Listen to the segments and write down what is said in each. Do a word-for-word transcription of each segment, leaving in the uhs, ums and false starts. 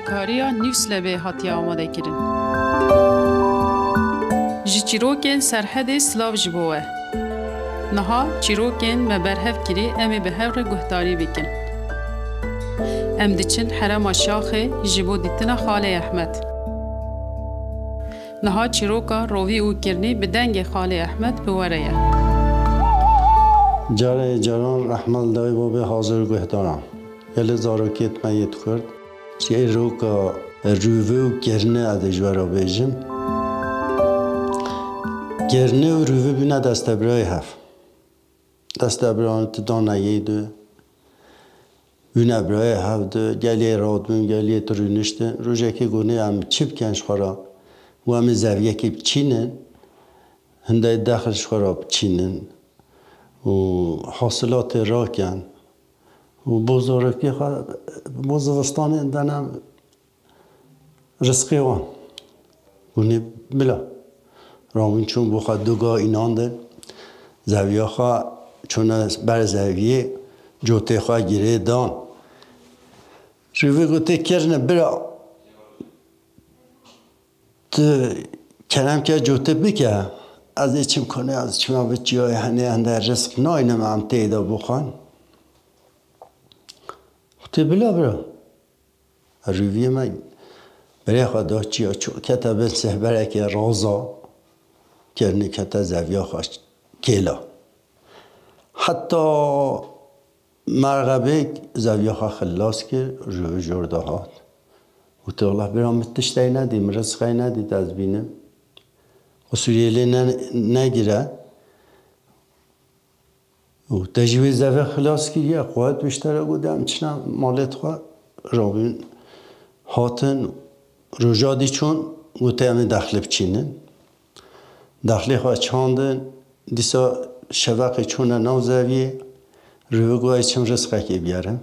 Kariya Newslabê hatiye amadekirin. Ji çîrokên Serhedê silav ji bo we. Niha çîrokên me berhev kirî em ê bi hev re guhdarî bikin. Em diçin herêma Şaxê ji bo dîtina Xalê Ehmed. Niha çîroka rovî û kirnî bi dengê Xalê Ehmed bi we re ye. Carê caran rehmet li dayê babê hazir guhdaran. Gelê zarokêt me yêt Kurd. Çi roka rûvê û kirnê ez ê ji we re bêjim. Kirnê û rûvê bûne destebirayê hev. Destebirayê tu dane yê du. Bûne birayê hev du. Gelê radibûn, gelê tu rûniştin. Rojekê got em çi bikin ji xwe re? Û em ê zeviyekê biçînin. Hindê dexil ji xwe re biçînin. Û hasilatê rakin. Û bo zarokê xwe, bo zivistanê dane rizqê wan. Gunê bila. Rabûn çûn bo xwe du ga înan din. Zeviya xwe çûne ber zeviyê, cotê xwe girê dan. Rûvê gotê, kirne bira. Tu kerem ke cotê bike. Ez ê çim konê, ez çima bi çiyayê henê hende rizq naynim em tê de bixwin. Gotê bila bira. Rûviyê me berê xwe da çiya çû, kete bin sehberekê raza, kirnî kete zeviya xwe kêla. Heta merxebê zeviya xwe xilas kir, rûvî jor de hat. Gote, wela bira min tiştey nedî, min rizqey nedî, ez bînim. Qusuriyê lê ne-, negire. Û te jî wê zevê xilas kiriye, quwet biştere got, em çine malê xwe rabîn hatin, roja dî çûn, gote em ê dexlê biçînin. Dexlê xwe çandin, dîsa şeveqê çûne nav zeviyê, rûvê got ez çim rizqekê biyerim.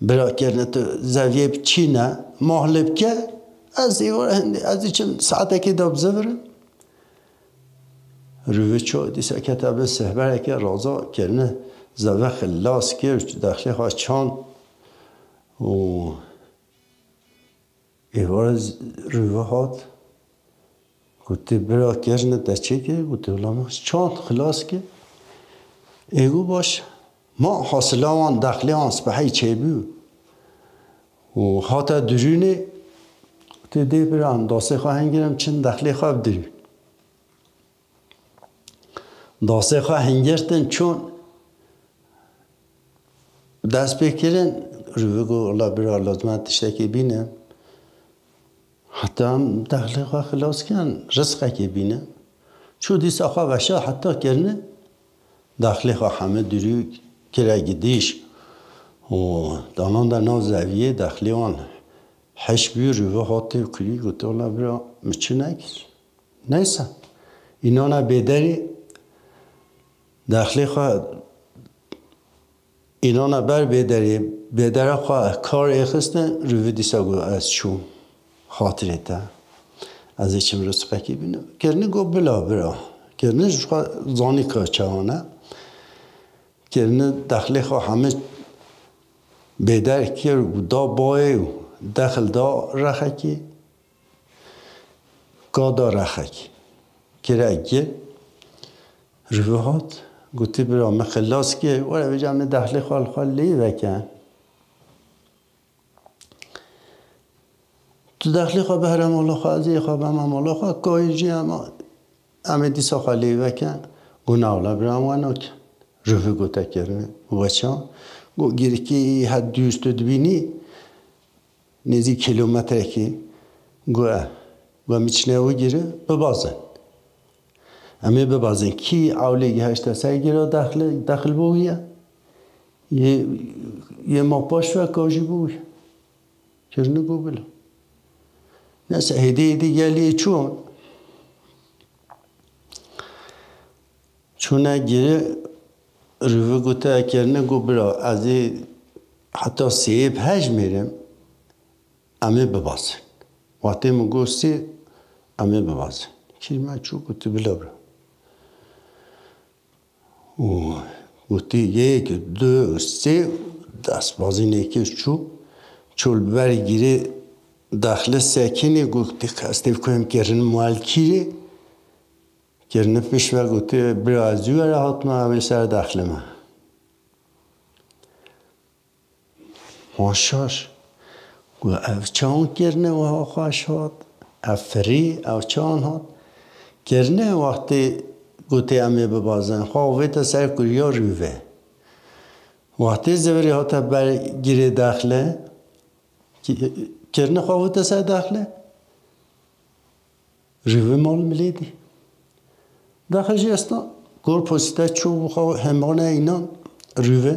Bira kirine tu zeviyê biçîne, mahlê bike, ez ê were hindê, ez ê çim saetekê de bizivirim. Rûvê ço dîsa kete bin sehberekê raza kirine, zeve xilas kir, dexlê xwe çand û êvara rûve hat. Gotê, bira kirine te çê kir? Gotê, wela min çand xilas kir. Ê got baş. Ma hasila wan dexlê wan spehî çêbû û hate dirûnê. Gotê, dê bira em dasê xwe hingirim çin dexlê xwe bi dirûn. Dasê xwe hingirtin çûn. Dest pê kirin, rûvê got, wela bira lazim e tiştekê bîne. Heta em dexlê xwe xilas kirin, rizqekê bîne. Çû dîsa xwe veşa heta kirine, dexlê xwe heme dirû kire gidîş. Û danan de nav zeviyê dexlê wan heş bû, rûvê hatê kirî, gote, wela bira min çi nekir. Neyse. Înana bêderê, dexlê xwe înana ber bêderê, bêdera xwe kar êxistin, rûvî dîsa got, ez çûm. Xatirê te. Ez ê çim rizqekî bînim. Kirnî got, bila bira. Kirnî ji xwe zanî ka çawan e. Kirnî dexlê xwe hemî bêder kir û da bayê û dexil da rexekî. Ka da rexekî. Kire gir. Rûvî hat. Gotî, bira min xilas kir. Were vêca min dexlê xwe li xwe lê veke. Tu dexlê xwe bihre mala xwe, ez ê xwe beme mala xwe. Kayê jî em, em ê dîsa xwe lê veke. Got, na wela bira em we nakin. Rûvî gote, kirine. Got, we çawa? Got, girikî het dûr tu dibînî. Nêzî kîlometrekî got, e, got, em ê çine wigire, bibazin. Em ê bibazin. Kî ewlê gihişte ser gira dexlê, dexil bû wî ye. Yê, yê ma paş ve ka jî bû wî ye. Kirine got, bila. Neyse, hêdî hêdî geliyê çûn. Çûne girê, rûvî gote, kirine got, bira, ez ê heta sêyê bihejmêrim, em ê bibazin. Wextê min got sê, em ê bibazin. Kîrme çû, gotî, bila bira. Û gotî, yek, du, sê, destbazînê kir çû, çû li ber girê daxilê sekinî, gotî, "Ez tê bikuyim kirin muelkîrê." Kirinê pişt ve gotî, "Bira, ez zû were hatime, ew ê ser daxilê me." Wan şaş. Got, "Ev çawan kirine wiha xweş hat? Ev firî, ev çawan hat?" Kirine wextê gotê, "Em ê bibazin," xwe avête ser kuriya rûvê. Wextê zivirê hate ber girê daxilê, ki-, kirine xwe avête ser daxilê. Rûvê mal milê dî. Daxil jî esta, gor posîte çû, xwe hemane înan rûvê.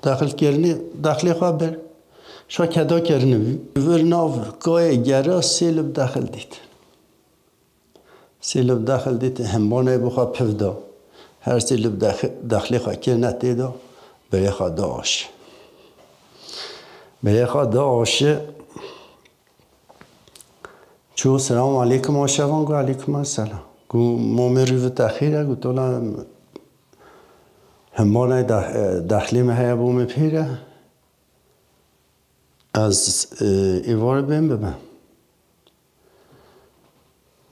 Daxil kirinê, daxilê xwe bir. Şa keda kirinê bî. Rûvê li nav kayê gera sê lib daxil dît. Sê lib daxil dît, hemane bi xwe piv da. Her sê lib daxi-, daxilê xwe kirine tê da, berê xwe da aşê. Berê xwe da aşê. Çû, "Selamu aleykum, aşevan." Got, "Aleykum selam." Got, "Momê rûvê te xêr e?" Got, "Ola hemane da-, e, daxilê me heye, bo me pêre. Ez, e, êvarê bên bibim."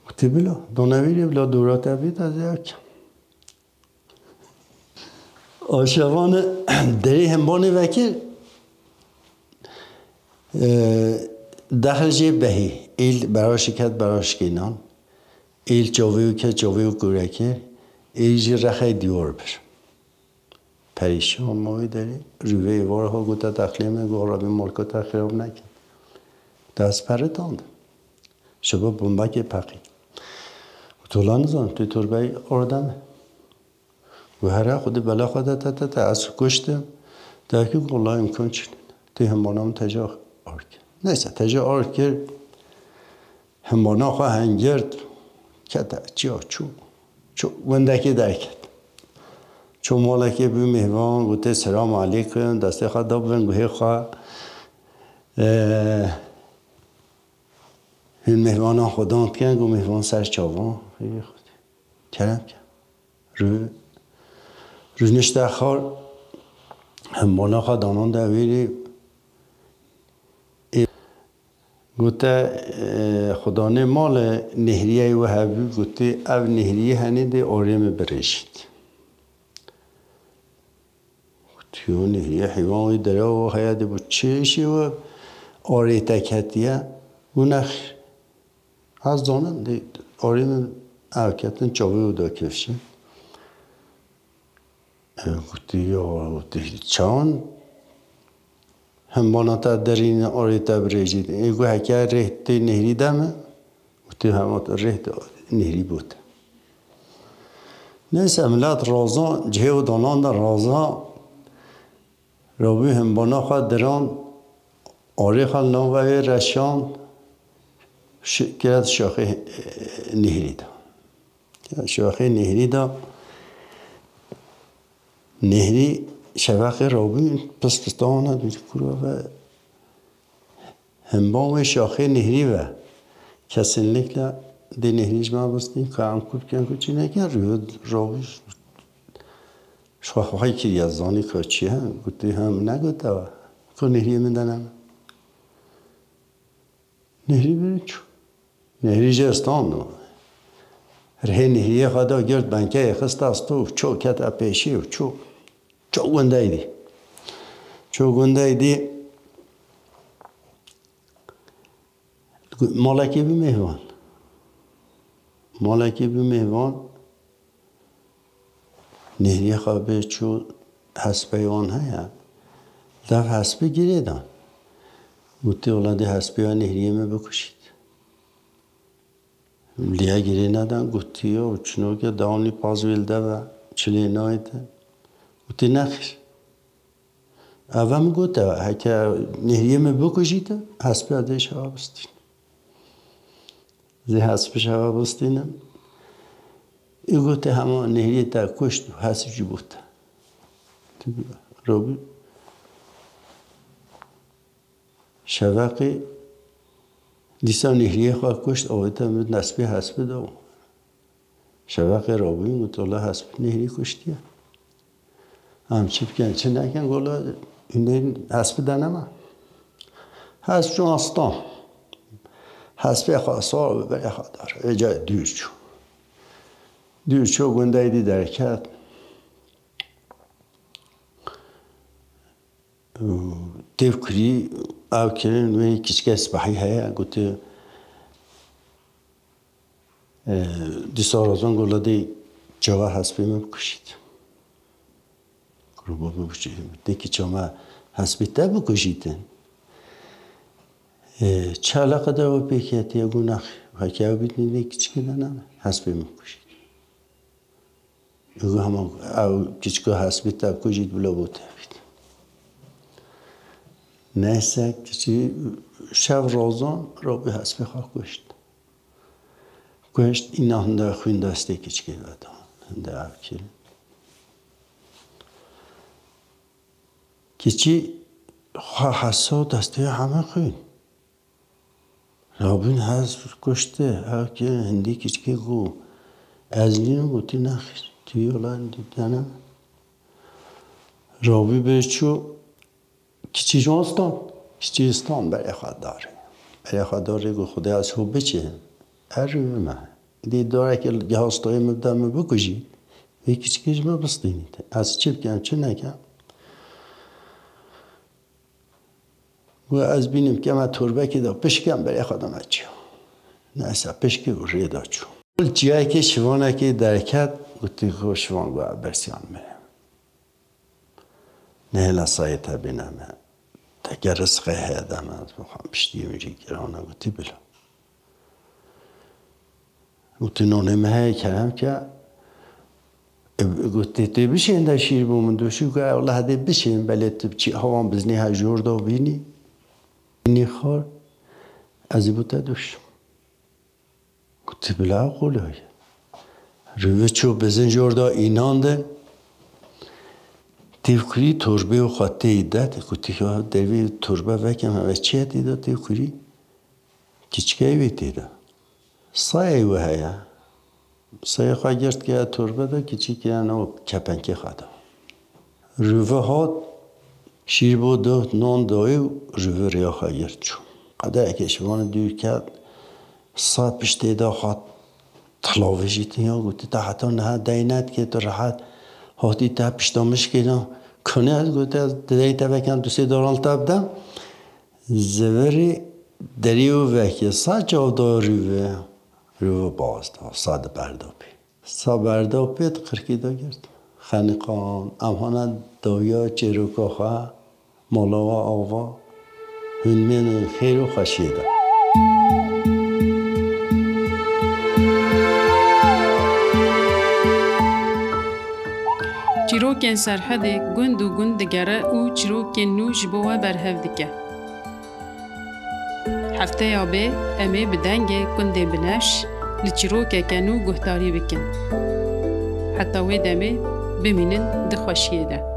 Gotî, "Bila, donevîrê bila dora te bît, ez ê ekim." Aşevane derê hembanê vekir, e, dexil jê behî, îl beraşî ket beraşikê nan, îl çavê û ket çavê û kurekê, îl jî rexey dîwar bir. Perîşan ma wê derê, rûvê êvar ha gote texlê me, got, "Rabî malka te xirab neke." Te ez peritand. Şiba bombekê peqî. Got, "Wela nizanim, tu torbeyê arde me." Got, "Here, xwedî bela xwe de te, te, te, ez kuştim." Derkî got, "Wela îmkan çin. Tê hemana min teca ar kir." Neyse, teca ar kir. Hemana xwe hengirt. Kete, çiya çû. Çû, gundekê derket. Çû malekê bû mêvan, gotê, "Selam aleykum." Destê xwe da bin guhê xwe. Ee, hûn mêvanan xwedan dikin, got, "Mêvan ser çavan." Ê Xwedê. Kerem ke. Rû-, rûnişte xar, hemana xwe danan de wîrî. Ê, gote, e, "Xudanê malê nêhriyeyê we hebû?" Gotê, "Ev nêhriyê henê dê arê min birêjît." Gotî, "Yo, nêhriyê heywan wê derewa we heye, dê bo çi îşê we arê te ketiye?" Got, "Nexêr. Ez zanim, dê arê min ev ketin çavê wê da kifşî." E, gotî, "Ya, gotî, çawan hembana te derîne arê te birêjî?" Ê got, "Heke rêh tê nêhrî de me." Gotî, "Hema rêh tê nêhrî bo te." Neyse, milet razan, cihê û danan de razan, rabû hembana xwe diran, arê xwe li nav wê reşan, şi-, kiret şaxê, e, nêhrî de. Şaxê nêhrî de, nêhrî şeveqê rabûn, pis pis dawana dûrî kura ve. Hemban wê şaxê nêhrî ve. Kesinlikle dê nêhrî ji me bistîn, ka em ku bikin, ku çi nekin, rû-, rabû ji xwe xwe kiriye, zanî ka çi ye, gotî, "Hem negote we, ku nêhriyê min de ne." Nêhrî birin çû. Nêhrî jê stand o. Rihê nêhriyê xwe da girt benkeyê xiste astû û ço kete pêşî û çû. Ço gundeyê dî. Ço gundeyê dî. Malekê bû mêvan. Malekê bû mêvan. Nêhriyê xwe bê çû, hespeyê wan heye. Dev hespê girê dan. Gotî, "Wela dê hespê ya nêhriyê min bikuşît." Lîye girê nedan, gotî, "Ya, çinokê dewamlî paz wê li deve, çi lê nayê te?" Gotî, "Nexêr. Eve min gote, heke nêhriyê min bikujîte, hespê dê şeva bistîn." Zê hespê şeva bistîne. Ê gote, "Hema nêhriyê te kuşt û hesp jî bû te." Robî. Şeveqê dîsa nêhriyê xwe kuşt, avête min destpê hespê da. Şeveqê rabûn, got, "Wela hesp nêhrî kuştiye. Em çi bikin, çi nekin, wela hûn hespê de nema." Hesp çû astan. Hespê xwe sar bi berê xwe dar. Vêca dûr çû. Dûr çû gundeyê dî derket. Têv kirî ew kirin wê kiçikê sipahî heye, gote, e, dîsa razan got, "La dê çawa hespê min bikujît." Kurban bikujît. Dê ki çawa hespê te bikujîtin. E, çi eleqe de we pêk hetiye? Got, "Nexê, heke ew bît, dê kiçikê de nebe, hespê min bikujît." Ego hema ew kiçika hespê te kujît bila bo te bît. Neyse, kiçî şev razan, rabî hespê xwe kuşt. Kuşt, îna hinde xwîn destê kiçikê ve da. Hinde ev kir. Kiçî xwe hesa destê heme xwîn. Rabîn hez kuştê, ew ki hindî kiçikê got, "Ez nînim," gotî, "Nexêr, tu yola dîtene." Rabî bê çû, kiçî jî stan, kiçî stan berê xwe darê. Berê xwe darê got, "Xwedê ez ho biçî, ez rûvî me. Dê darekê geha stoyê min bide min bikujî, vê kiçikê ji min bistînî. Ez çi bikim, çi nekim?" Got, "Ez bînim ke me torbekê de pişkem, berê xwe de me çiya." Neyse, pişkî û rê de çû. Li çiyayekê şivanekê derket, gotî, "Xo şivan, got, bersiyan me. Nehêle sayê te bîne me. Te ke rizqê heye de me, ez bixwam, piştiyê min jî giran e." Gotî, "Bila." Gotî, "Nonê me heye kerem ke." E, gotî, "Tê bişên de şîr bo min doşî?" Got, "Wela hede bişên, belê tu çi hawan biznê he jor da bînî. Bînî xwar, ez ê bo te doşim." Gotî, "Bila qolay." Rûvî çû bizin jor da, înandin. Têv kirî torbê û xwe tê de, gotî, "Ya dervî torbe vekim, heve çi ye tê de têv kirî?" Kiçikeyê wê tê de. Sayê wê heye. Sayê xwe girt kiriye torbe de, kiçî kiriye nav kepenkê xwe de. Rûve hat, şîr bo da, nan dayê û rûve rêya xwe girt çû. Qederekê şivanê dûr ket, sa piştê de xwe tilavêjîtin ya, gotî, "Te heta niha dey nedikê, tu rehet hatî te pişta min şikêna. Kanê ez," gotî, "ez dey te vekem, du sê daran li te bidim." Zivirî derî û vekê sa çav da rûve, rûve baz da, sa di berda pê. Sa berda pê di qirkî de girt. Xeniqan, em hane dawiya çêroka xwe, mala we ava, hûn mênin xêr û xweşiyê de. Çîrokên Serhedê gund û gund digere û çîrokên nû ji bo we berhev dike. Hefteya bê em ê bi dengê Kundê Binevş li çîrokeke nû guhdarî bikin. Heta wê demê bimînin di xweşiyê de.